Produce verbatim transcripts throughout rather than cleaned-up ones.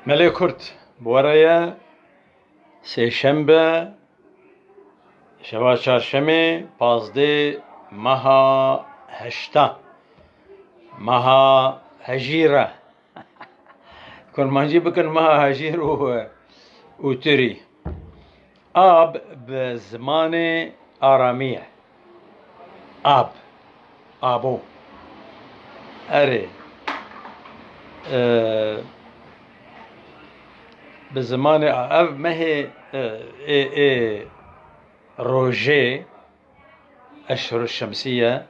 Melê Kurd, bi we re ye, sêşembe, şeva çarşemê, pazdeh meha heşta, meha hejîr e. Kurmancî bikin meha hejîr û, û tirî. Ab bi zimanê aramî ye. Ab. Abo. Erê. Ee, bi zimanê a-, ev mehê, e, ê, ê rojê, eşhur şemsiye,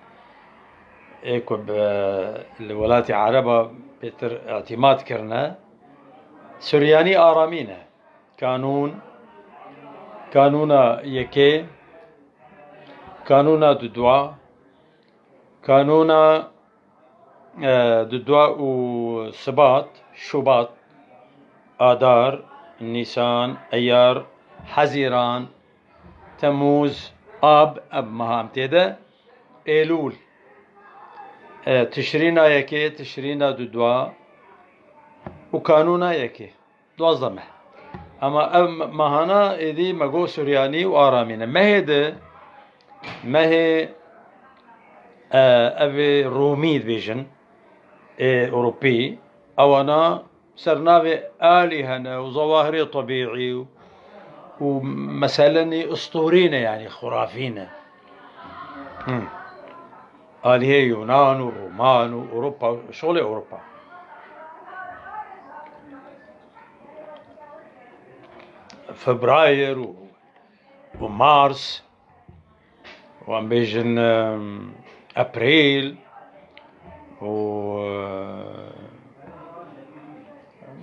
ê ku bi, li welatê Ereba pêtir îtîmat kirine, Suryanî aramî ne. Kanûn, kanûna yekê, kanûna dudwa, kanûna, e, dudwa û Sibat, Şubat, Adar, Nîsan, Eyar, Hezîran, Temûz, Ab, ev meha em tê de, Êlûl, e, Tişrîna yekê, Tişrîna dudwa û kanûna yekê. Duwazdeh meh. Ama ev me-, mehana êdî me got Suryanî û aramî ne. Mehê di, mehê, e, ev ê Rûmî dibêjin, ê Ewropî, ewana ser navê alîhe ne û zewahirê tebîî û, û meselenî istûrî ne, yanî xurafî ne. Hı. Alîhê Yunan û Roman û Ewropa, şolê Ewropa. Febrayêr û, û Mars û em bêjin, em, Eprîl û,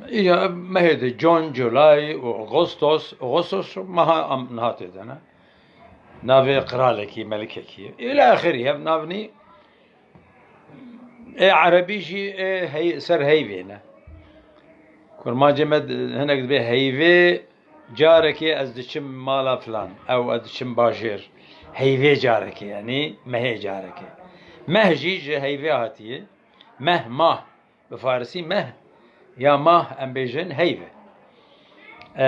e, îja mehê de June, July û Ağustos, Ağustos meha em niha tê de ne. Navê qiralekî, melikekî. Îlâ axirî, ev navnî ê erebî jî ê hey-, ser heyvê ne. Kurmancê me di-, hinek dibê heyvê carekê ez diçim mala filan, ew ez diçim bajêr. Heyvê carekê, yanî mehê carekê. Meh jî ji heyvê hatiye. Meh, mah. Bi farisî meh ya mah em bêjin heyv e. E,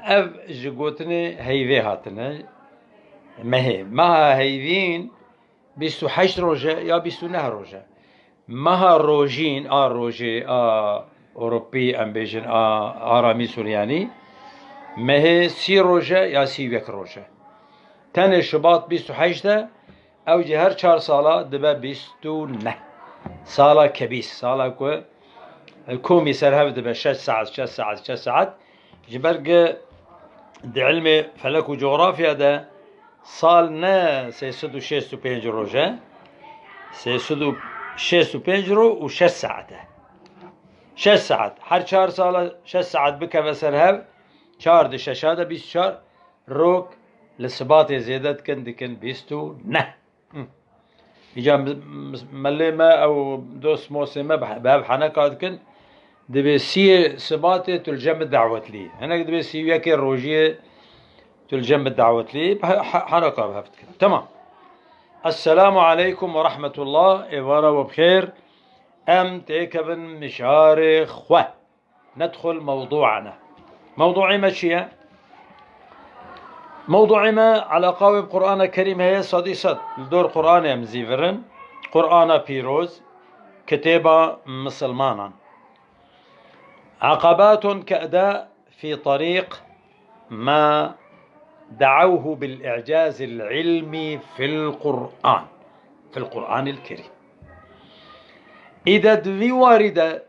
ev ji gotinê heyvê hatine. Mehê. Meha heyvîn bîst û heşt roj e ya bîst û neh roj e. Meha rojîn, a rojê, a Ewropî, em bêjin, a aramî Suryanî, mehê sî roj e ya sî û yek roj e. Tenê Şubat bîst û heşt e, ew jî her çar sala dibe bîst û neh. Sala kebîs, sala ku komî ser hev dibe şeş saet, şeş saet, şeş saet. Ji ber ku di ilmê felek û cografya de sal ne sê sed û şêst û pênc roj e, sê sed û şêst û pênc roj û şeş saet e. Şeş saet. Her çar sala şeş saet bikeve ser hev, çar di şeşa de bîst û çar, rok li Sibatê zêde dikin, dikin bîst û neh. Hı. Îca mi-, mi-, melê me ew dost mostê me bi, bi hev heneka dikin. Dibê siyê Sibatê tu li cem bi dawetlî. Hinek dibê sî û yekê rojiyê tu li cem bi dawetlî. He-, he-, heneka bi hev dikin. Tamam. Esselamu aleykum ve rahmetullah. Êvara we bi xêr. Em têkevin mijarê xwe. Nedxul mewduana. Mewduê me çi ye? Mewduê me eleqa wê bi Qur'ana Kerîm heye, sedî sed. Li dor Qur'anê em zîvirin. Qur'ana Pîroz, kitêba misilmanan. Aqabatun keda fi tariq ma da'awhu bil i'cazil ilmi fil Qur'an. Fil Qur'anil Kerîm. Îde di vî warî de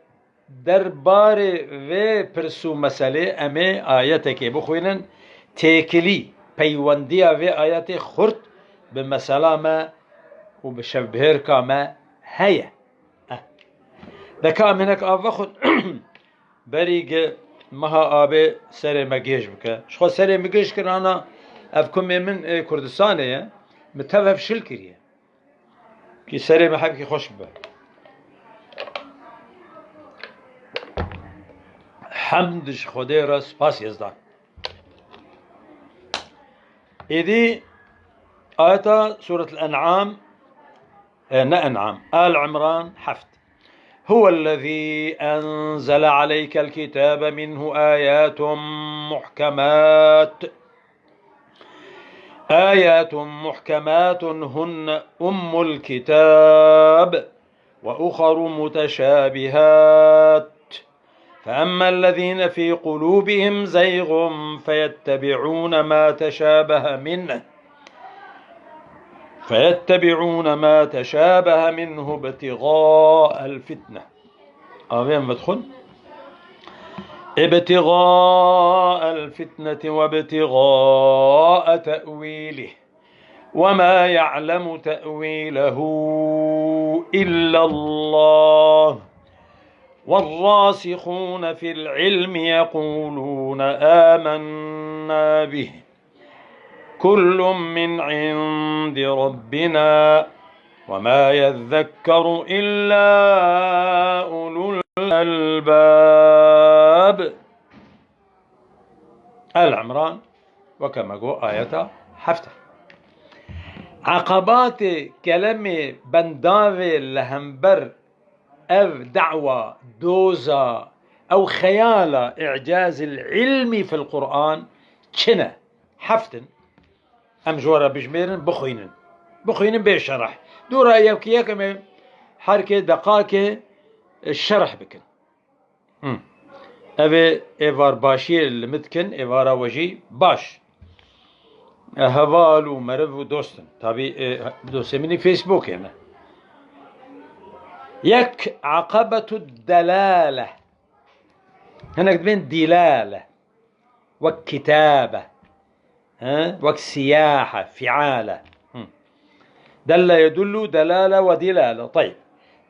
derbarê vê pirs û meselê em ê ayetekê bixwînin, têkilî, peywendiya vê ayetê xurt bi mesela me û bi şevbihêrka me heye. Eh. De ka em hinek av vexwin, berî gi meha abê serê me gêj bike. Ji xwe serê min gêj kir, ana ev kumê min ê Kurdistanê ye, min tev hev şil kiriye. Kî serê me hevkî xweş bibe. Hemd ji Xwedê re, spas Yezdan. Êdî ayeta Suretul En'am, e, ne En'am, Al Imran heft. هو الذي أنزل عليك الكتاب منه آيات محكمات، آيات محكمات هن أم الكتاب وأخر متشابهات، فأما الذين في قلوبهم زيغ فيتبعون ما تشابه منه، فيتبعون ما تشابه منه ابتغاء الفتنة. Avên vedixwin. ابتغاء الفتنة وابتغاء تأويله وما يعلم تأويله إلا الله والراسخون في العلم يقولون آمنا به كل من عند ربنا وما يذكر إلا أولو الألباب. آل عمران، weke me got, ayeta heft e. Eqebatê kelemê bendavê li hember ev da'wa, doza, ew xeyala i'cazil ilmî fil Qur'an çi ne? Heft in. Em ji we re bijmêrin, bixwînin. Bixwînin bê şerh. Dûra yek yek em ê herkê deqakê şerh bikin. Hmm. Ev ê êvar başiyê li min dikin, êvara we jî baş. E, heval û meriv û dost in. Tabî, e, dostê min ê Facebookê ne. Yek, eqebetu delale. Hinek dibên dîlale. Wek kitabe. He? Wek siyahe, fiale. Hı. Delle yedullu, delale ve dilale. Tayib.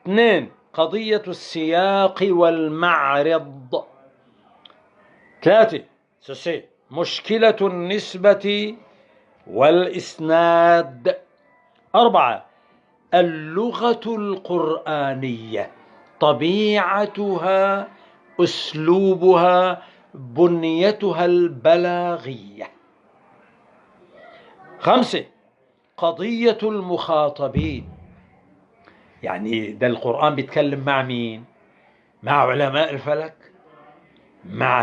Tnên, qediyetu siyaqi vel ma'rid. Tlatê, sisê, muşkiletu nisbeti vel isnad. Erbaa, اللغة القرآنية، طبيعتها، أسلوبها، بنيتها البلاغية. خمسة، قضية المخاطبين. يعني، ده القرآن بيتكلم مع مين؟ مع علماء الفلك، مع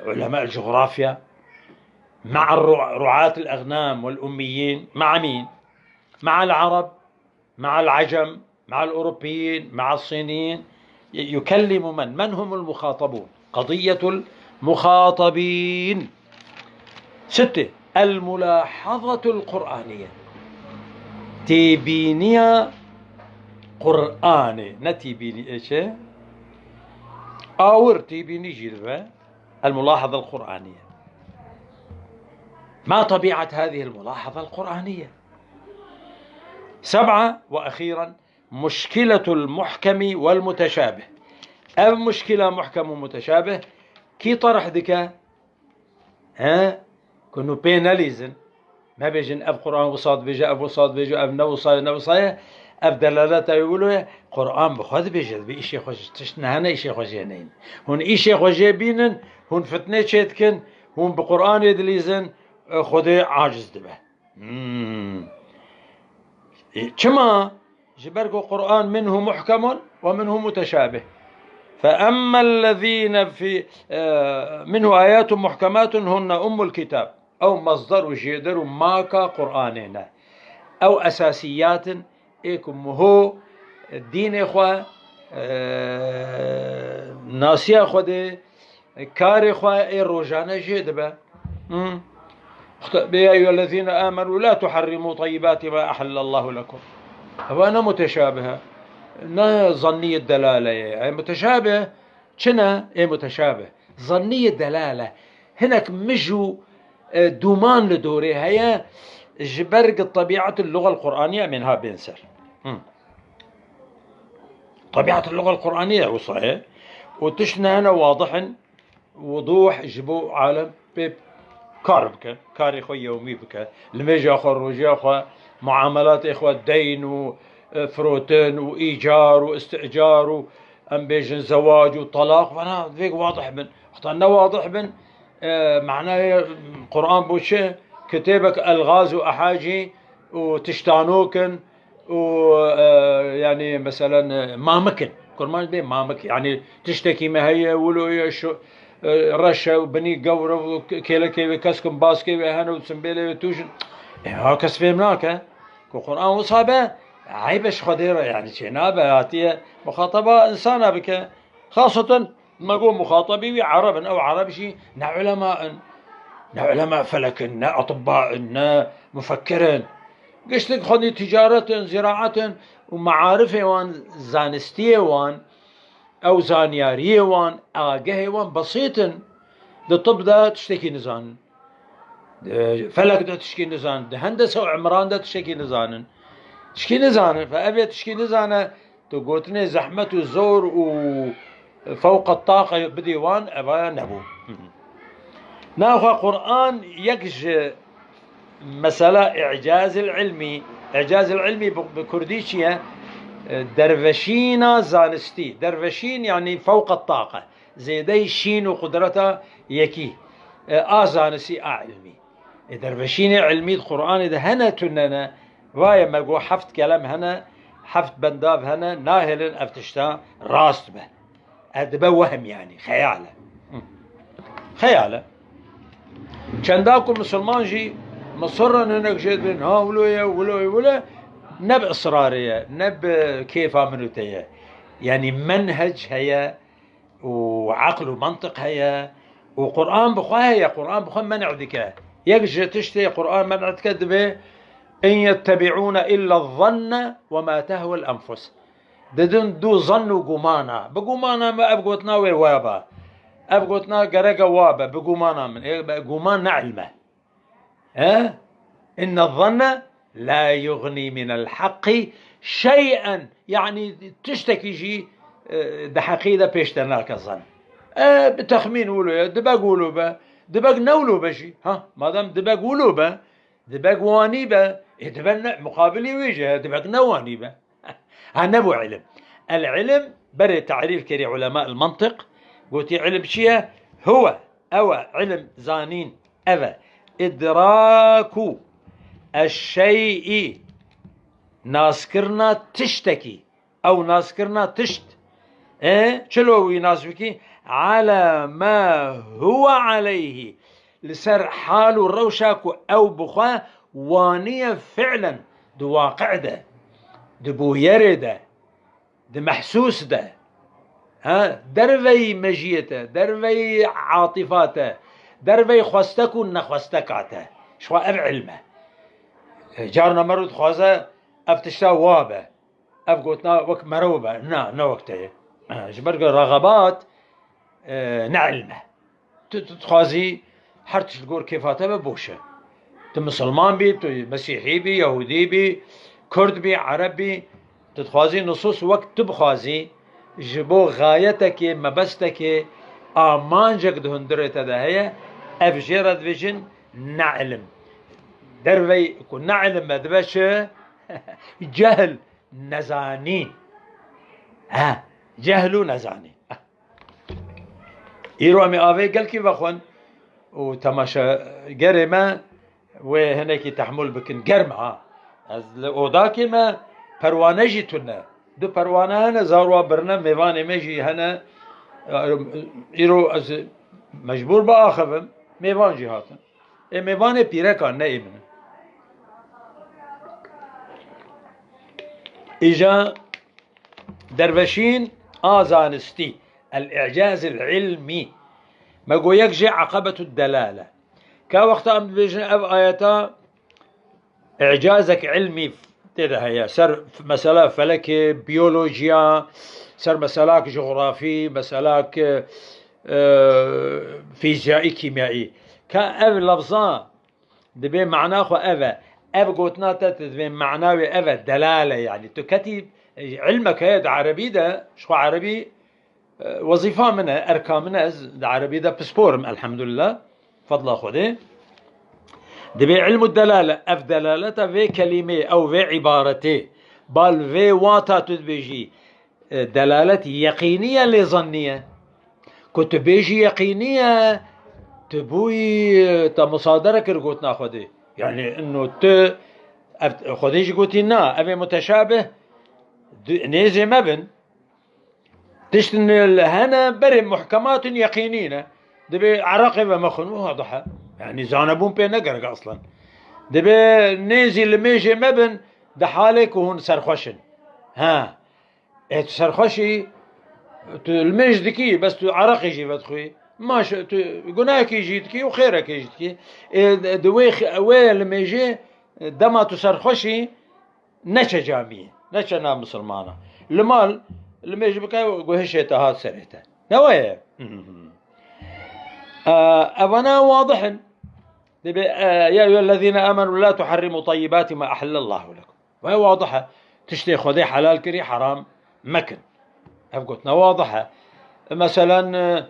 علماء الجغرافيا، مع الرع-، رعاة الأغنام والأميين، مع مين؟ مع العرب، مع العجم، مع الأوروبيين، مع الصينيين. ي-، يكلم من؟ من هم المخاطبون؟ قضية المخاطبين. Sittê, الملاحظة القرآنية. Têbîniya Qur'anê. Ne têbînî, ê çi? Awir têbînî jî dibe. الملاحظة القرآنية. ما طبيعة هذه الملاحظة القرآنية؟ سبعة وأخيرا، مشكلة المحكم والمتشابه. Ev muşkila muhkem û muteşabih kî terh dike? He? Ku nû pê nelîzin. Mebêjin ev Quran wisa dibêje, ev wisa dibêje, ev ne wisa ye, ne wisa ye. Ev delaleta wê wilo ye. Quran bi xwe dibêje, bi îşê xwe ji tişt nehene îşê xwe jê neynin. Hûn îşê xwe jê bînin, hûn fitnê çê dikin, hûn bi Quranê dilîzin, e, Xwedê aciz dibe. Hmm. E, çima? Ji ber ku Quran minhu muhkemun ve minhu muteşabih. Fe emmellezîne fî, e, minhu ayatun muhkematun hunne ummul kitab. Ew mesder û jêder û maka Quranê ne. Ew esasiyat in ê ku miho dînê xwe, e, nasiya Xwedê, karê xwe ê rojane jê dibe. Hmm. Xwedê, ya eyyuhellezîne âmenû la tuharrimû tayyibâti ma ehallallahu lekum. Ewa ne muteşabih e. Ne zannî delale ye. Ê muteşabih çi ne? Ê muteşabih zannî delale. Hinek mij û, e, dûman li dorê heye, ji ber gi tebiatil lugal Qur'aniye em ên ha bên ser. Hmm. Tebiatil lugal Qur'aniye wisa ye. Û tişt ne hene wadih in. Wuduh ji bo alem pê kar bike, karê xwe yewmî bike, limêja xwe, rojiya xwe, muamelatê xwe, deyn û, e, firotin û îcar û îstîcar û, em bêjin, zewac û telaq, vana vêk wadih bin. Heta ne wadih bin, e, manayê Quran bo çi? Kitêbek elgaz û ehacî û tiştanok in û, e, yanî, meselen, e, mamik in. Kurmanc bê mamik, yanî tiştekî me heye, wilo ye, şu, e, reş e, binî gewr e, û kêlekê wê kesk in, baskê wê hene û simbêlê wê tûj in. E, ha kes fêm nake. Ku Quran wisa be, eyb e ji Xwedê re, yanî çê nabe, hatiye muxataba insana bike. Xaseten me got muxatabî wî Ereb in, ew Ereb jî ne ulema in, ne ulema felek in, ne atibba in, ne mufekkir in. Giştik xwendî ticaret in, ziraet in û mearifê wan, zanistiyê wan, ew zanyariyê wan, agehê wan besît in. Di tib de tiştekî nizanin. Di felek de tişkî nizanin. Di hendese û imran de tiştekî nizanin. Tişkî nizanin. Fe ev ê tişkî nizane, tu gotinê zehmet û zor û fewqa taqe bidî wan, evaya nebû. Naxwe Quran yek ji mesela îcazil ilmî, îcazil ilmî bi, bi kurdî çi ye? E, derveşîna zanistî. Derveşîn yanî fewqa taqe. Zêdeyî şîn û qudreta yekî. E, a zanistî, a ilmî. E, derveşînê ilmî di Quranê de hene tune ne. Vaye me got heft kelem hene, heft bendav hene, nahêlin ev tişta rast be. E, dibe wehm yanî, xeyal e. Hı. Xeyal e. Çenda ku misilman jî misir in hinek jê dibên, ha wilo ye, wilo ye, wilo ye, ne bi israrê ye, ne bi kêfa min û te ye. Yanî menhec heye û eql û mentiq heye û Quran bi xwe heye, Quran bi xwe men'e dike. Yek ji tiştê Quran men'e dike dibê, "In yettebi'ûne illa zanne ve ma tehwel enfus." Didin dû zann û gumana. Bi gumana me ev gotina wê wa be. Ev gotina gereke wa be. Bi gumana min. Ê, be, guman ne ilm e. He? Inne zanne la yugnî minel haqqî şey'en. Yanî tiştekî jî, e, di heqî de pêş te nake zann. E, bi texmîn wilo ye. Dibek wilo be. Dibek ne wilo be jî. Ha? Madem dibek wilo be, dibek wanî be. Ê, dibe ne, muqabilî wî jî, dibek ne wanî be. Ha, nebû ilim. El ilim, berê tarîf kirî ulema el mantiq, gotî ilim çi ye? Huwe, ew e, ilim, zanîn, ev e. İdraku eşşey'i, naskirina tiştekî. Ew naskirina tişt. E, çilo wî nas bikî? Ala ma huwa aleyhi. Li ser hal û rewşa ku ew bi xwe waniye fi'len di waqi' de, di bûyerê de, di mehsûs de. Ha, derveyî mejiyê te, derveyî atîfa te, derveyî xwestek û nexwesteka te. Ji xwe ev ilm e. E, carna mero dixwaze ev tişta wa be. Ev gotina wek mero be. Na, ne wek te ye. E, ji ber ku rexebat, e, ne ilm e. Tu, tu dixwazî her tişt li gor kêfa te be, boş e. Tu misilman bî, tu mesîhî bî, yehûdî bî, kurd bî, ereb bî, tu dixwazî nusûs wek tu bixwazî, ji bo xayetekê, mebestekê, amancek di hundirê te de heye, ev jê re dibêjin ne ilim. Dervey ku ne ilim be dibe çi? Cehl, nezanîn. He, cehl û nezanîn. Îro em ê avê gelkî vexwin û temaşegerê me wê hinekî tehmûl bikin. Germ e ha. Ez li odakê me perwane jî tune. Du perwane hene, zarwa birine, mêvanê me jî hene. Îro ez mecbûr biaxivim. Mêvan jî hatin. Ê mêvanê pîrekan, ne ê min in. Îja derveşîn a zanistî, el-i'cazil ilmî. Me got yek jê eqebetu delale. Ka wexta em dibêjin ev ayeta îcazek ilmî tê de heye. Ser mesela felekê, biyolojiya, ser meselak jografî, meselak, e, fîzyayî, kîmyayî. Ka ev lefza dibê mana xwe ev e. Ev gotina te, tu dibê mana wê ev e, delale yanî. Tu ketî, e, ilmek heye di erebî de, ji xwe erebî, e, wezîfa min e, erka min e, ez di erebî de pispor im, elhemdulillah, fedla Xwedê. Dibê ilmu delale, ev delaleta vê kelîmeyê, ew vê îbaretê, bal vê wata tu dibêjî, e, delalet yeqînî ye lê zannî ye. Ku tu bêjî yeqînî ye, tu bûyî, e, te musadere kir gotina Xwedê. Yanî ino tu, ev, Xwedê jî gotî na, ev ê muteşabih, du-, nêzê me bin. Tiştin li hene berê muhkematên yeqînî ne. Dibê ereqê ve mexwin, wadihe. Yanî zanebûn pê ne gerek aslan. Dibê nêzî li mêjê me bin, di halê ku hûn serxweş in. Ha. Ê tu serxweşî, tu li mêj dikî, bes tu ereqê jî vedixwî. Maş, tu gunahekî jî dikî û xêrekê jî dikî. Ê di wê xi-, wê li mêjê, dema tu serxweşî, neçe camiyê, neçe nav misilmana. Li mal, li mêj bike guhişê te hat serê te. Ne weye? Evana wadih in. Dibê, e, ya eyyuhellezîne amenu la tuharrimu tayyibati ma ahallallahu lekum. Ve wadihe. Tiştê Xwedê helal kirî heram mekin. Ev gotina wadihe. Meselen, e,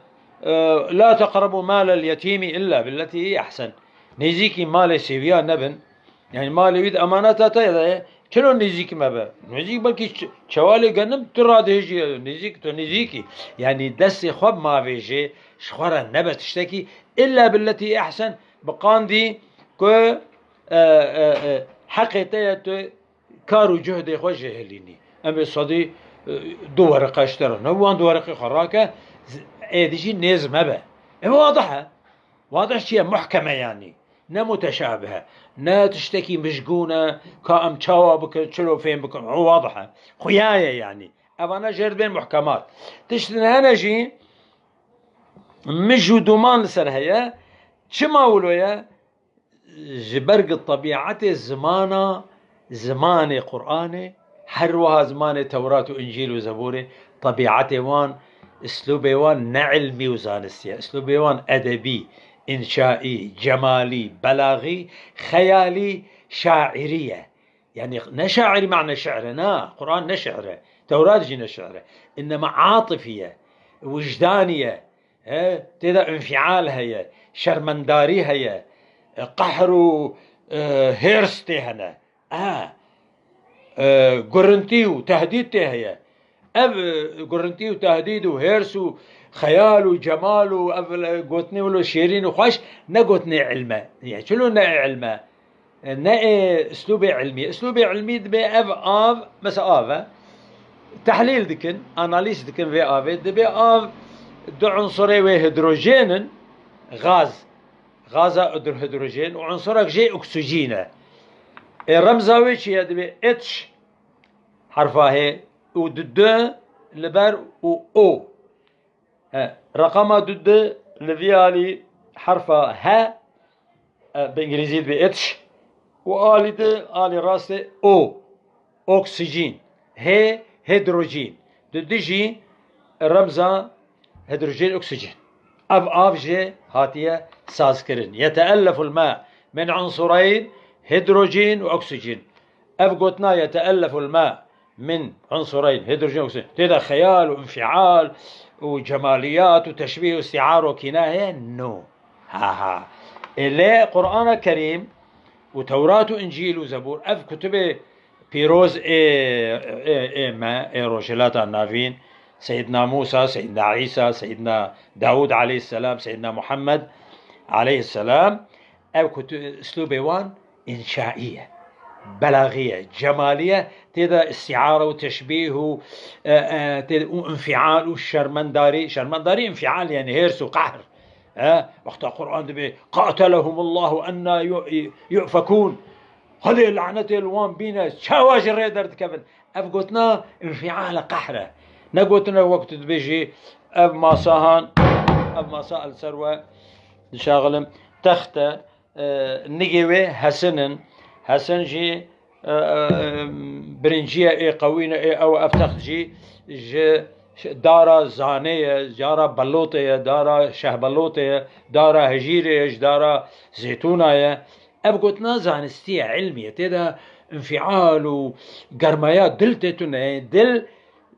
e, la teqrebu malel yetîmî illa billetî hiye ehsen. Nêzîkî malê sêviya nebin. Yani malê wî di emaneta te de ye. Çilo nêzîkî me be? Nêzîk belkî ç-, çewalê genim tu radihêjî ye. Nêzîk tu nêzîkî. Yani destê xwe mavêjê, ji xwe re nebe tiştekî. Illa billetî ehsen, bi qandî ku, e, e, e, heqê te ye, tu kar û cuhdê xwe jê hilînî. Em ê sedî, e, du wereqe ji te re ne, wan du wereqê xwe rake, z-, ê dijî nêz mebe. Ev wadih e. Wadih çi ye? Muhkem e yanî. Ne muteşabih e. Ne tiştekî mijgûn e, ka em çawa bikin, çilo fêm bikin. Ew wadih e. Xuya ye yanî. Evana jê dibên muhkemat. Tiştin hene jî mij û dûman li ser heye. Çima wilo ye? Ji ber ku tebîetê zimana, zimanê Qur'anê, her wiha zimanê Tewrat û Încîl û Zebûrê, tebîetê wan, islûbê wan ne ilmî û zanistî ye. Islûbê wan edebî, înşaî, cemalî, belaxî, xeyalî, şairî ye. Yani ne şairî mane şi'r e, na, Qur'an ne şi'r e, Tewrat jî ne şi'r e. Înnema atifî ye, wijdanî ye. He, tê de înfial heye, şermendarî heye, e, qehr û, e, hêrs tê hene. E, e, gurintî û tehdîd tê heye. Ev, e, gurintî û tehdîd û hêrs û xeyal û cemal û ev, e, gotinê wilo şêrîn û xweş ne gotinê ilm e. Niye? Çilo ne ilm e? E, ne ê islûbê ilmî. Islûbê ilmî dibê ev av, mesela av e. Tehlîl dikin, analîz dikin vê avê. Dibê av du unsurê wê hidrojên in, gaz. Gaza hidro-, hidrojên û unsurek jê oksijîn e. Ê remza wê çi ye? Dibê H herfa hê û du, du li ber û O. He, reqama du, du li vî alî herfa H, e, bi îngilîzî dibê H, û alî di, alî rastê O, oksijîn, H, hidrojîn. Du, du jî remza hidrojîn, oksijîn. Ev av jê hatiye sazkirin. Yeteelleful ma min unsureyn, hidrojîn û oksijîn. Ev gotina yeteelleful ma min unsureyn, hidrojîn, oksijîn. Tê de xeyal û înfial û cemaliyat û teşbîh û îstîare û kîne heye? No. Ha ha. Ê lê Qur'ana Kerîm û Tewrat û Încîl û Zebûr, ev kutubê pîroz ê, ê, ê me, ê Rojhilata Navîn, Seyyidna Musa, Seyyidna Îsa, Seyyidna Dawûd aleyhisselam, Seyyidna Muhammed aleyhisselam, ev kutu-, uslûbê wan înşaî ye, belaxî ye, cemalî ye, tê de îstîare û teşbîh û, e, e, tê de û înfial û şermendarî, şermendarî înfial yani hêrs û qehr. E, wexta Qur'an dibê, "Qatelehumullahu enna yu-, yu'fekûn." Xwedê lanetê li wan bîne, çawa ji rê derdikevin? Ev gotina înfial e, qehr e. Ne gotina wek tu dibêjî, ev masa han, ev masa li ser we dişaxilim, text e, e, nigê wê hesin in. Hesin jî, e, e, birinciye ê qewî ne, ê ew, ev text jî ji dara zanê ye, dara belotê ye, dara şehbelotê ye, dara hejîrê ye, ji dara zêtûna ye. Ev gotina zanistî ye, ilmî ye. Tê de înfial û germaya dil tê tune ye. Dil,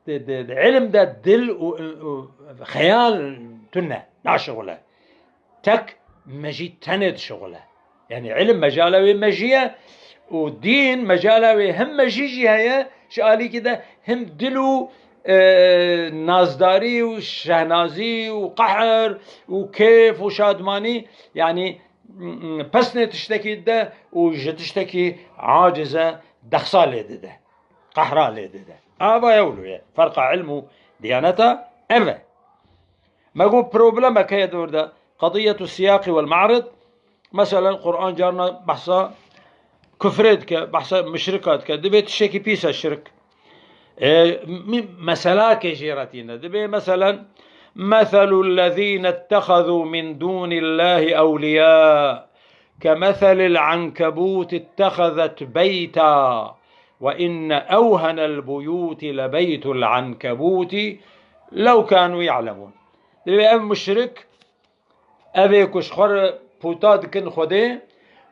di, di, di ilim de dil û, û xeyal tune, naşixule. Tek mejî tenê dişixule. Yani ilim mecala wê mejî ye û dîn mecala wê hem mejî jî heye, ji alîkî de hem dil û, e, nazdarî û şehnazî û qehr û kêf û şadmanî, yani, m-, m-, pesnê tiştekî dide û ji tiştekî aciz e, dexsa lê dide. Qehra lê dide. Ava ye wilo ye. Ferqa ilm û diyaneta Ev e. Me got problemek heye di vir de. Qediyetu siyaqî wel ma'rid. Meselen Quran carna behsa kufrê dike, behsa muşrika dike. Dibê tiştekî pîs e şirk. E, mi-, meselakê jê re tîne. Dibê meselen, "Meselul lezîne ittehezû min dûnillâhi ewliyâ kemeselil ankebûti ittehezet beytâ ve inne ewhenel buyûti lebeytul ankebûti lew kânû ya'lemûn." Dibê ev muşrik, ev ê ku ji xwe re puta dikin Xwedê,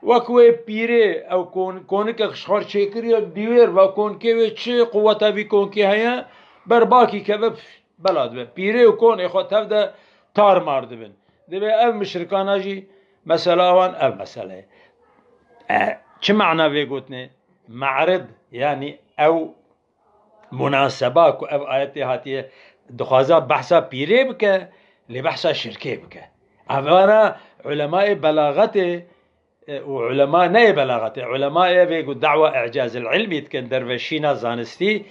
wek wê pîrê ew kon-, konikek ji xwe re çêkiriye, dîwêr ve konkê wê çi quweta vî konkê heye, ber bakî keve, pf, bela dibe. Pîrê û konê xwe tev de tar mar dibin. Dibê ev muşrikana jî mesela wan ev mesele ye. E, çi mana vê gotinê? Me'rid, yanî ew munaseba ku ev ayetê hatiye, dixwaza behsa pîrê bike, lê behsa şirkê bike. Evana ulemayê belaxetê, e, û ulema neyê belaxetê, ulemayê vê ku da'wa i'cazil ilmî dikin, derveşîna zanistî,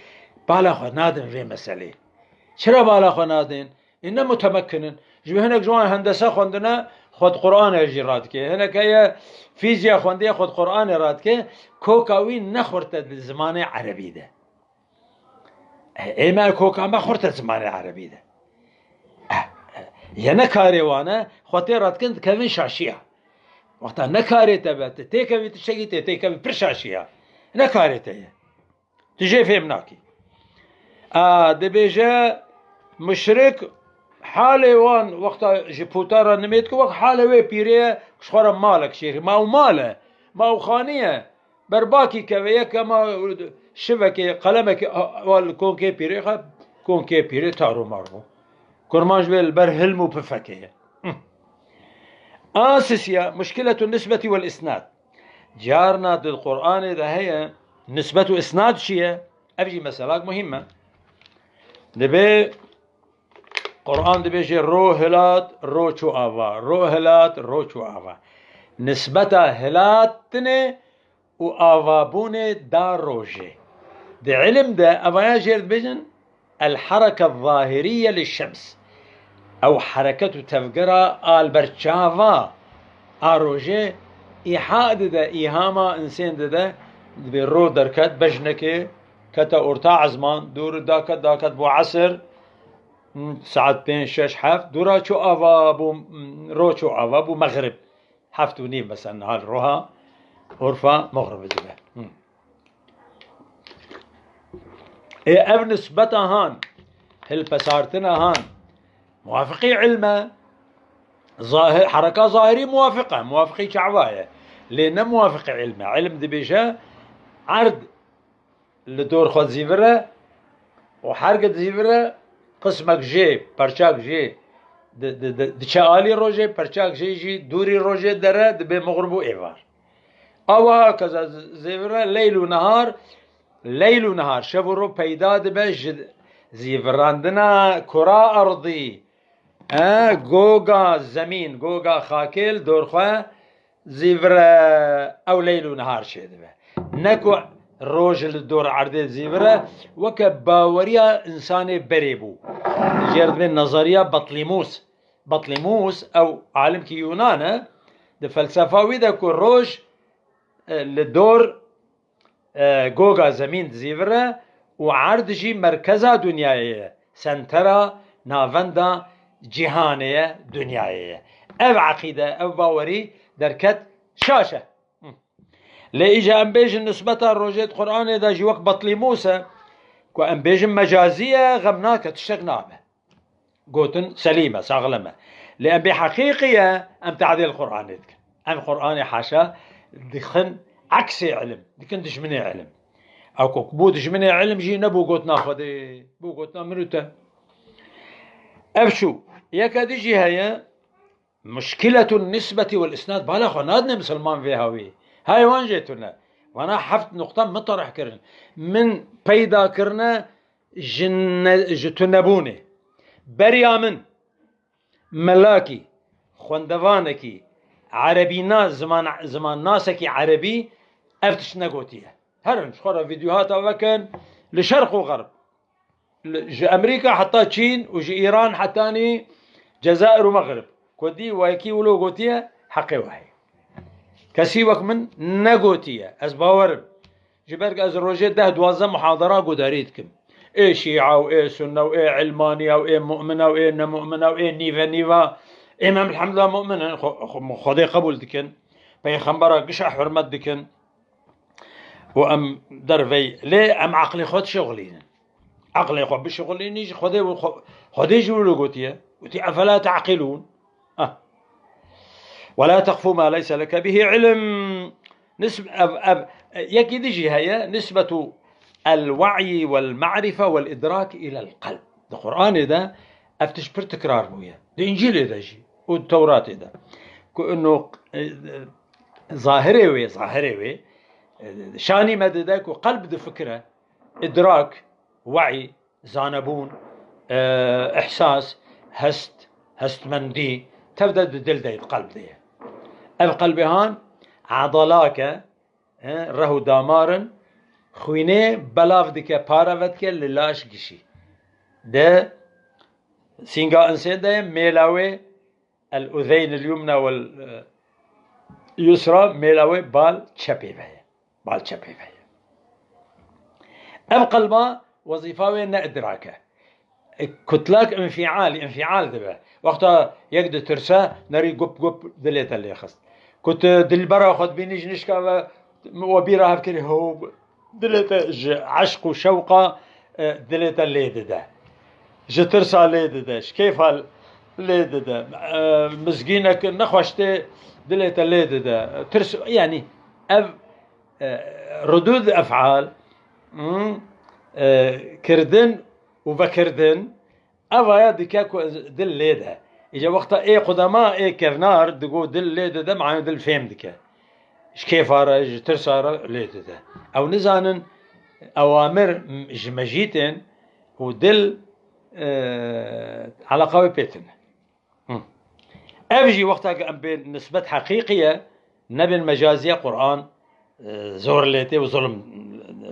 bala xwe nadin vê meselê. Çira bala xwe nadin? Ê ne mutemekin in. Ji bo hinek ji wan hendese xwendine, xwe di Qur'anê jî radike. Hinek heye fîzya xwendiye, xwe di Qur'anê radike. Koka wî ne xurt e di zimanê erebî de. Ê me koka me xurt e zimanê erebî de. Eh, eh, ye ne karê wan e, xwe tê radikin dikevin şaşiya. Wexta ne karê te be, tu têkevî tiştekî tê, têkevî pir şaşiya. Ne karê te ye. Tu jê fêm nakî. A, dibêje muşrik halê wan wexta ji puta re nimêt ku wek halê wê pîrê ye, ji xwe re malek şêrî. Ma ew mal e, ma ew xanî ye. Berbakî keve yek ema şivekê, qelemekê, a, a, li konkê pîrê xe, konkê pîrê tar û mar bû. Kurmanc wê li ber hilm û pifekê ye. Hı. A sisiya, muşkiletu nisbeti wel isnad. Carna di Qur'anê de heye, nisbet û isnad çi ye? Ev jî meselak muhîm e. Dibê Qur'an dibêje, "Ro hilat, ro çû ava, ro hilat, ro çû ava." Nisbeta hilatinê û avabûnê da rojê. Di ilim de evaya jêr dibêjin, "El hareke zahiriye li şems." Ew hereket û tevgera a li ber çava a rojê îha dide, îhama insên dide, dibê ro derket, bejnekê kete orta ezman, dûr daket, daket bo esir, saet pênc, şeş, heft, dûra çû ava bû, ro çû ava bû mexrib. Heft û nîv mesela niha li roha Urfa mexrib dibe. Hı. Ê ev nisbeta han, hilpesartina han, muwafiqî ilm e, zahir, hereka zahirî muwafiq e, muwafiqî çava ye. Lê ne muwafiqî ilm e. Ilm dibêje erd li dor xwe zîvir e û herge dizîvire, qismek jê, perçak jê di, di, di, diçe alî rojê, perçak jê jî dûrî rojê dere, dibê mixrib û êvar. Awa keza z-, zêvire leyl û nehar, leyl û nehar, şev û ro peyda dibe ji zîvirandina kura erdî. E, goga zemîn, goga xakê li dor xwe zîvire ew leyl û nehar çêdibe. Ne ku roj li dor erdê zîvire, weke baweriya insanê berê bû. Jê re dibê nezeriya Betlîmûs. Betlîmûs ew alimkî Yûnan e, di felsefa wî de ku roj, e, li dor e, goga zemîn dizîvire û erd jî merkeza dinyayê ye, sentera navenda cîhanê ye, dinyayê ye. Ev eqîde, ev bawerî derket şaş e. Hı. Lê îja em bêjin nisbeta rojê di Qur'anê de jî wek Betlîmûs e, ku em bêjin mecazî ye, xem nake, tiştek nabe. Gotin selîm e, saxlem e. Lê em bê heqîqî ye, em te'dîl Qur'anê dikin. Em Qur'anê haşa dixin eksê ilim, dikin dijminê ilim. Ew ku bû dijminê ilim jî nebû gotina Xwedê, bû gotina min û te. Ev çû. Yeke dî jî heye, muşkiletun nisbeti wel isnad, bala xwe nadine misilman vê hawî. Hay wan jê tune. Vana heft nuqta min terih kirin. Min peyda kirine ji ne-, ji tunebûnê. Beriya min, melakî, xwendevanekî, erebîna-, ziman, zimannasekî erebî ev tişt negotiye. Herin, ji xwe re vîdyohata vekin, li şerq û xerb. Ji Amerîka heta Çîn û ji Îran hetanî Cezayir û Mexrib. Ku dî wekî wilo gotiye, heqê we heye. Kesî wek min negotiye. Ez bawer im. Ji ber ku ez rojê deh duwazdeh muhadara gudarî dikim. Ê şîa û ê sunne û ê ilmaniya û ê mu'mina û ê nemumina û ê nîve nîva. Êm elhamdulillah mu'min in, xwe-, xwe-, Xwedê qebûl dikin. Peyxembera gişa hurmet dikin. Û em dervey lê em aqlê xwe dişixulînin. Aqlê xwe bişixulînî ji Xwedê û xwe-, Xwedê jî wilo gotiye. Witî, "Efela te'qilûn?" Ah. "Ve la teqfu ma leyse leke bihi ilm." Nisb-, ev, ev, yekî di jî heye, nisbetu el-we'yi vel-ma'rife vel-idrak ilel-qelb. Di Qur'anê de ev tişt pir tikrar bûye. Di Încîlê de jî û di Tewratê de. Ku ino, e, e, zahirê wê, zahirê wê, e, şanî me dide ku qelb difikire, idrak, we'y, zanebûn, e, ihsas, hest, hestmendî, tev de di dil de ye, di qelb de ye. Ev qelbê han edalak e, e, reh û damar in, xwînê belav dike, pare vedike li laş gişî. Di sînga insê de ye, mêla wê el-uzeyn el-yumna wel, e, yusra, mêla wê bal çepê ve ye. Bal çepê ve ye. Ev qelba wezîfa wê ne idrak e. E, kutlak înfial, înfial dibe. Wexta yek ditirse, nerî gup gup dilê te lê xist. Ku tu dilbera xwe dibînî ji nişka ve, we bîra hev kirî, ho, dilê te ji eşq û şewqa, e, dilê te lê dide. Ji tirsa lê dide, ji kêfa lê dide. E, mizgînek nexweş tê, dilê te lê dide. Tirs, yanî ev, e, rudûd efal, hmm, e, kirdin û vekirdin, Ev aya dike ku ez dil lê de. Îca wexta ê qudema, ê kevnar digo dil lê dide, mane dil fêm dike. Ji kêfa re, ji tirsa re lê dide. Ew nizanin ewamir m-, ji mejî tên û dil, e, eleqa wê pê tune. Hı. Ev jî wexta ku em bên nisbet heqîqî ye, nebên mecaziye Qur'an, e, zor lê tê û zulm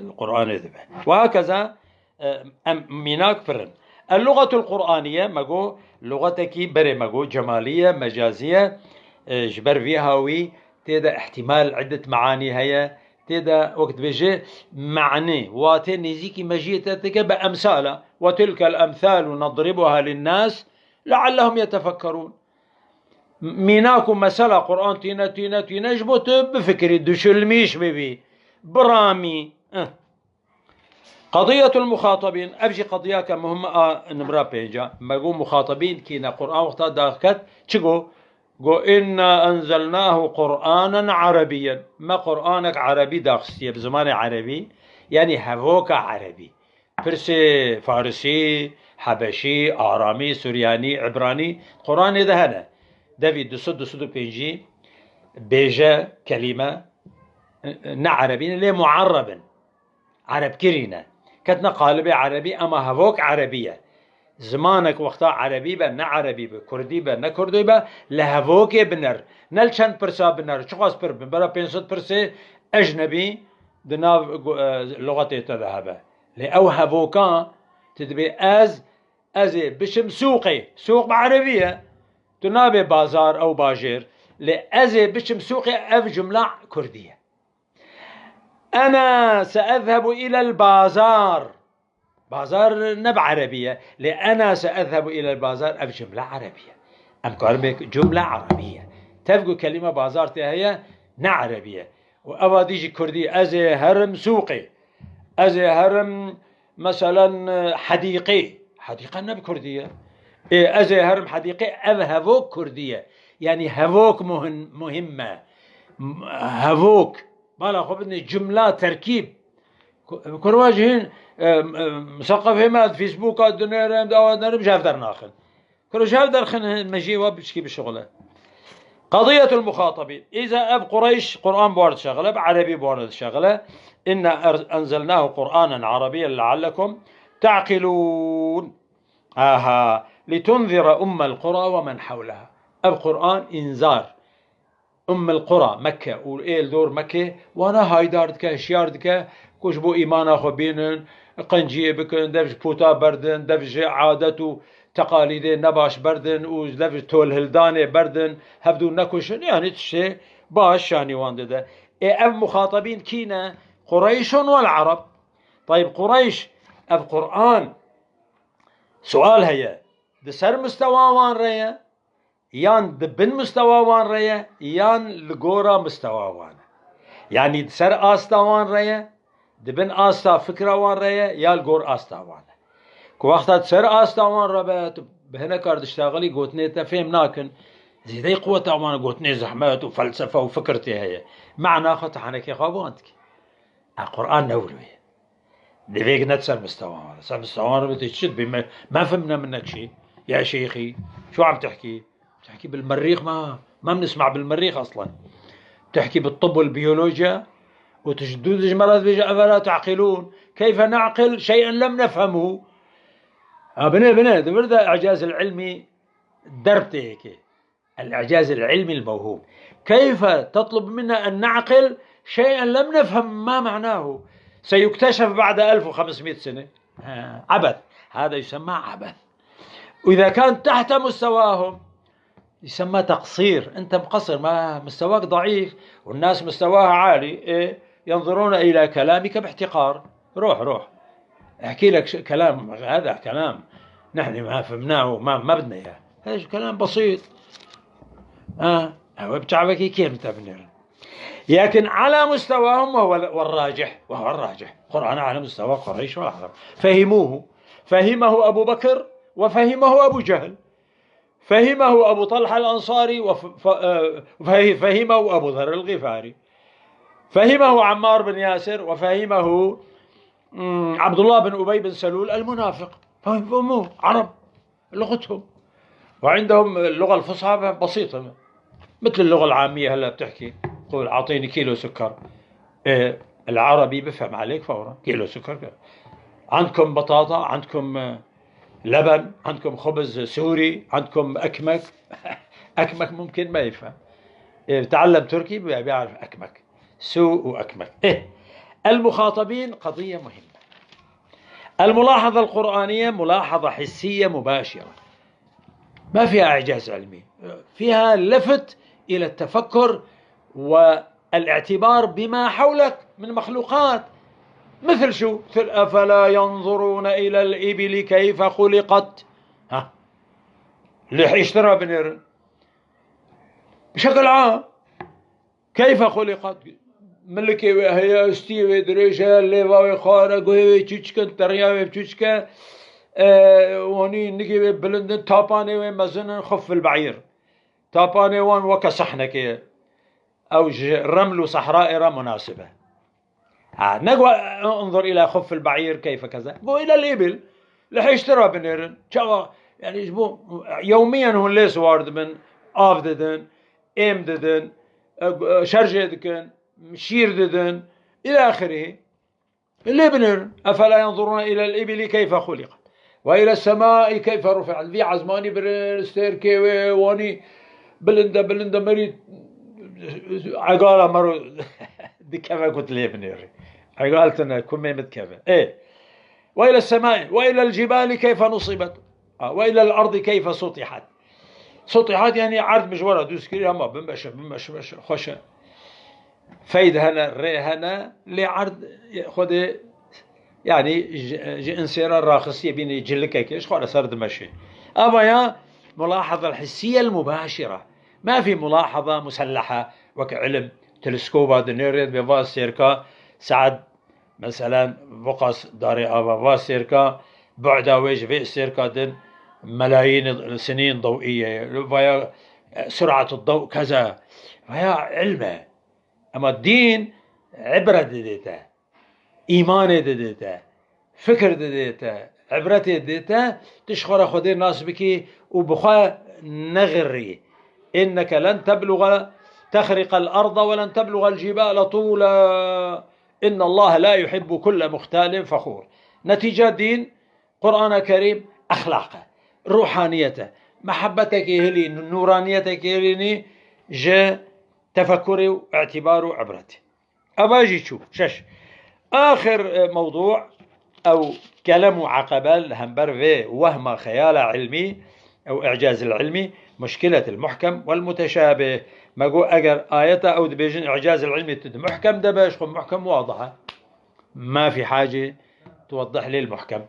li Qur'anê dibe. Ve hakeza, e, em mînak pir in. El-lugatul Qur'aniye, me got, lugatekî berê me got, cemalî ye, mecazî ye, e, ji ber vî hawî tê de ihtimal iddet meanî heye, tê de wek dibêje meanî, watê nêzîkî mejiyê te dike bi emsala. Ve tilkel emsalu nedribuha linnâs leallehum yetefekkerûn. Mînak û mesela Qur'an tîne, tîne, tîne ji bo tu bifikirî, düşünmîş bibî, biramî. Eh. Qediyetul muxatabîn, ev jî qediyeke muhim a nimra pênca. Me got muxatabîn kî ne Qur'an wexta daxket, çi got? Got, "Inna enzelnahu Qur'anen Arabiyyen." Me Qur'anek Erebî daxistiye, bi zimanê Erebî, yanî hevoka Erebî. Pirsê Farisî, Hebeşî, Aramî, Suryanî, Îbranî, Qur'anê de hene. Devî du sed, du sed û pêncî bêje, kelîme, ne Erebî ne, lê muarreb in. Erebkirî ne. Ketine qalibê Erebî, ema hevok Erebî ye. Zimanek wexta Erebî be, ne Erebî be, Kurdî be, ne Kurdî be, li hevokê biner. Ne li çend pirsa biner, çiqas pir bin. Bera pênc sed pirsê ecnebî di nav gu-, e, luxetê te de hebe. Lê ew hevoka, tu dibê ez, ez ê biçim sûqê. Sûq bi Erebî ye. Tu nabê bazar ew bajêr. Lê ez ê biçim sûqê, ev cumla Kurdî ye. Ena seezhebu ilel bazar. Bazar ne bi Erebî ye. Lê ena seezhebu ilel bazar, ev cumle Erebî ye. Em karin bê cumle Erebî ye. Tev ku kelîma bazar tê heye, ne Erebî ye. Û eva dî jî Kurdî, ez ê herim sûqê. Ez ê herim, meselen, hedîqê. Hedîqe ne bi Kurdî ye. Ê, ez ê herim hedîqê, ev hevok Kurdî ye. Yanî hevok muhin-, muhim e. M-, hevok. Bala xwe bidinê cumla, terkîb. Ku-, kurwa jî hîn, e, e, misaqefê me di Facebooka dinêre, em di awa dinêre, ji hev dernaxin. Kuro ji hev derxin, me jî wa biçkî bişixule. Qediyetul muxatabîn. Îza ev Qureyş Qur'an bi wan dişexile, bi Erebî bi wan dişexile. Inna er-, enzelnahu Qur'anen Arabiyyen leallekum ta'qilûn. Aha. Litunzira ummel qura ve men hewleha. Ev Qur'an înzar. Ummul Qura, Mekke û ê li dor Mekkê, wana haydar dike, hişyar dike, Ku ji bo îmana xwe bînin, qenciyê bikin, dev ji pûta berdin, dev ji adet û teqalîdê nebaş berdin û dev ji tolhildanê berdin, hevdû nekuşin, yanî tiştê baş şanî wan dide. Ê ev muxatabîn kî ne? Qureyşun wel Ereb. Tayib, Qureyş, ev Quran, sual heye, di ser mistewa wan re ye, yan di bin mistewa wan re ye, yan li gora mistewa wan e. Yanî di ser asta wan re ye, di bin asta fikra wan re ye, ya li gor asta wan e. Ku wexta di ser asta wan re be, tu bi hinek kar diştaxilî, gotinê te fêm nakin, zêdeyî quweta wan e, gotinê zehmet û felsefe û fikir tê heye. Mana xwe tu henekê xwe bi wan dikî. E, Quran ne wilo ye. Divêk ne ser mistewan. Ser mistewan re bidî çi dibî? Me, me fim ne min ne çi. Ya şeyxî, şu am tehkî. تحكي بالمريخ، ما، ما بنسمع بالمريخ أصلًا. تحكي بالطب والبيولوجيا، وتجدو دجمرة بيجي: أفلا تعقلون؟ كيف نعقل شيئا لم نفهمه؟ ها، بني، بني، دبر ده إعجاز العلمي دربتي هيك. الإعجاز العلمي الموهوب. كيف تطلب منا أن نعقل شيئا لم نفهم ما معناه؟ سيكتشف بعد ألف وخمسمية سنة. ها، عبث. هذا يسمى عبث. وإذا كان تحت مستواهم، يسمى تقصير. أنت مقصر، ما مستواك ضعيف والناس مستواها عالي. إيه؟ ينظرون إلى كلامك باحتقار. روح، روح. احكي لك ش-، كلام، هذا كلام نحن ما فهمناه وما، ما بدنا إياه. هذا كلام بسيط. آه، هو بتعبك كيف تبنر. لكن على مستواهم، وهو ال-، والراجح، وهو الراجح. القرآن على مستوى قريش والعرب. فهموه. فهمه أبو بكر وفهمه أبو جهل. فهمه أبو طلحة الأنصاري وف-، ف-، آه، فه-، فهمه أبو ذر الغفاري. فهمه عمار بن ياسر وفهمه، مم، عبد الله بن أبي بن سلول المنافق. فهموه عرب، لغتهم. وعندهم اللغة الفصحى بسيطة، مثل اللغة العامية هلا بتحكي، قول: "أعطيني كيلو سكر". إيه، العربي بفهم عليك فورًا، كيلو سكر. عندكم بطاطا، عندكم، آه، لبن، عندكم خبز سوري، عندكم أكمك. أكمك ممكن ما يفهم. إيه، بتعلم تركي بي-، بيعرف أكمك. سو وأكمك. إيه. المخاطبين قضية مهمة. الملاحظة القرآنية ملاحظة حسية مباشرة. ما فيها إعجاز علمي. فيها لفت إلى التفكر والاعتبار بما حولك من مخلوقات. مثل شو؟ مثل: "أفلا ينظرون إلى الإبل كيف خلقت؟" ها. Lê hêştira binêrin. بشكل عام. كيف خلقت؟ Milikê wê heye, stiyê wê dirêj e, lêva wê xwar e, guhê wê çûçik in, teriya wê çûçik e, e, wanî nigê wê bilind in, tapanê wê mezin in, xuf fil be'îr. Tapanê wan weke sehnekê ye. Ew ji reml û sehrayê re munasib e. Ha, ne got, انظر إلى خف البعير كيف كذا. Got: إلى الإبل. Li hêştira binêrin. Çawa, yani ji bo, yewmiyen hûn lê siwar dibin, av didin, êm didin, e, e, şerjê dikin, şîr didin, إلى آخره. Lê binêrin. أفلا ينظرون إلى الإبل كيف خلقت وإلى السماء كيف رفعت. Vî ezmanî binêrin, stêrkê wê, wanî bilind e, bilind e, merî egala mero dikeve ku tu lê binêrî. Egal tine, ku mê min dikeve. Ê. وإلى السماء وإلى الجبال كيف نصبت. Ha, وإلى الأرض كيف سطحت. سطحت yani erd mijwara dûz kirî, hema binmeşe, binmeşe, meşe, xweşe. Feyd hene, rê hene, lê erd xwedê, yani ji, ji insê re raxistiye bînê cilikekê, ji xwe re ser dimeşê. Ava ya ملاحظة الحسية المباشرة. ما في ملاحظة مسلحة، wek ilim, teleskoba dinêrê, divê va stêrka saet Meselen, biqas darê ava va stêrka, bu'da wê ji vê stêrka din melayîn sinîn dewî ye. Vaya, e, surat dew keza. Vaya ilm e. Ema dîn ibret didê te. Îmanê didê te. Fikir didê te. Ibretê didê te. Tu ji xwe re Xwedê nas bikî û bi xwe nexirî. إنك لن تبلغ، تخرق الأرض ولن تبلغ الجبال طولا. إن الله لا يحب كل مختال فخور. Netîca dîn, Qur'ana Kerîm, exlaq e, ruhaniyet e. Mehebetekê hilî, nûraniyetekê hilînî ji tefekurê û îtîbar û ibretê. Eva jî çû. Şeş. Axir, e, mewdû ew kelem û eqebe li hember vê wehma xeyala ilmî, ew i'cazil ilmî, muşkiletil muhkem wel muteşabih. Me got, eger ayeta ew dibêjin i'cazil ilmî tu di muhkem de be, ji xwe muhkem wadih e. Ma fî hacê tuweddih lê muhkem.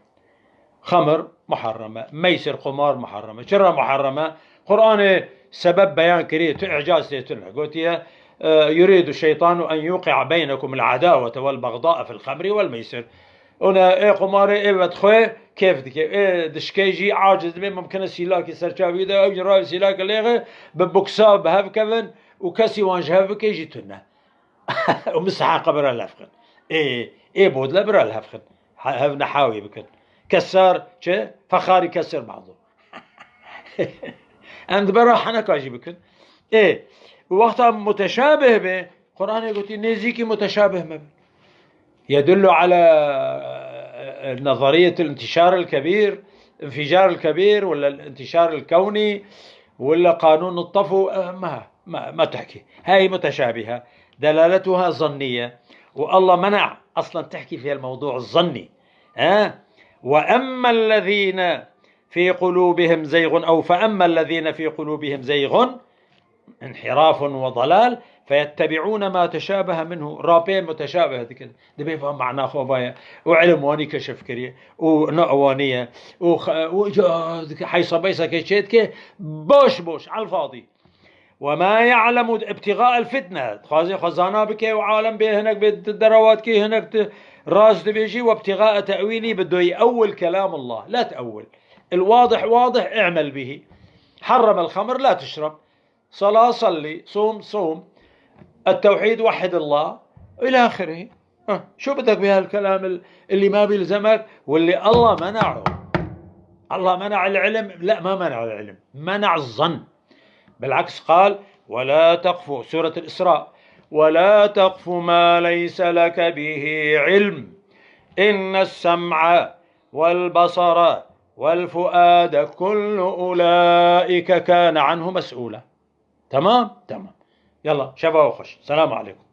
Xemr muharrem e, meysir, qumar muharrem e. Çira muharrem e? Qur'anê sebeb beyan kiriye, tu i'caz tê tune. Gotiye, e, yuridu şeytanu en yuqi'a beynekum el adawete vel bagda'a fil xemri vel meysir. Ona ê qumarê ê vedxwe kêf dike. Ê dişkê jî aciz dibe, mumkin e sîlakî serçavî de, ew jî ravê sîlakê lêxe, bi buksa bi hev kevin û kesî wan ji hev bike jî tune. Û miseheqe bira li hev xin. Ê, ê bodle bira li hev xin. He-, hev nehawî bikin. Kesar çi? Fexarî kesir bado. Em dibera heneka jî bikin. Ê, û wexta muteşabih be, Qur'anê gotî nêzîkî muteşabih me be. يدل على نظرية الانتشار الكبير، انفجار الكبير، ولا الانتشار الكوني، ولا قانون الطفو، آه، ما، ما، ما تحكي. هاي متشابهة، دلالتها ظنية، والله منع أصلًا تحكي في الموضوع الظني. ها؟ وأما الذين في قلوبهم زيغ، أو فأما الذين في قلوبهم زيغ، انحراف وضلال، فيتبعون ما تشابه منه، rapê muteşabih dikin. Dibê va mana xwe va ye. Û ilim wanî keşif kiriye. Û na wanî ye. Û xe-, û ca dike, heysa beysa ke çê dike, boş boş, al fadî. وما يعلم ابتغاء الفتنة. Dixwaze xwe zana bike û alem bê hinek bê derewatkî, hinek tu rast dibêjî, وابتغاء تأويله، bi doyî ewil kelamullah. La te'ewil. الواضح واضح، اعمل به. حرم الخمر، لا تشرب. صلاة، صلي. صوم، صوم. التوحيد، وحد الله. إلى آخره. ها، شو بدك بهالكلام ال-، اللي ما بيلزمك واللي الله منعه؟ الله منع العلم؟ لا، ما منع العلم، منع الظن. بالعكس قال: "ولا تقف"، سورة الإسراء، "ولا تقف ما ليس لك به علم، إن السمع والبصر والفؤاد كل أولئك كان عنه مسؤولا". تمام؟ تمام. يلا، شباب وخش. السلام عليكم.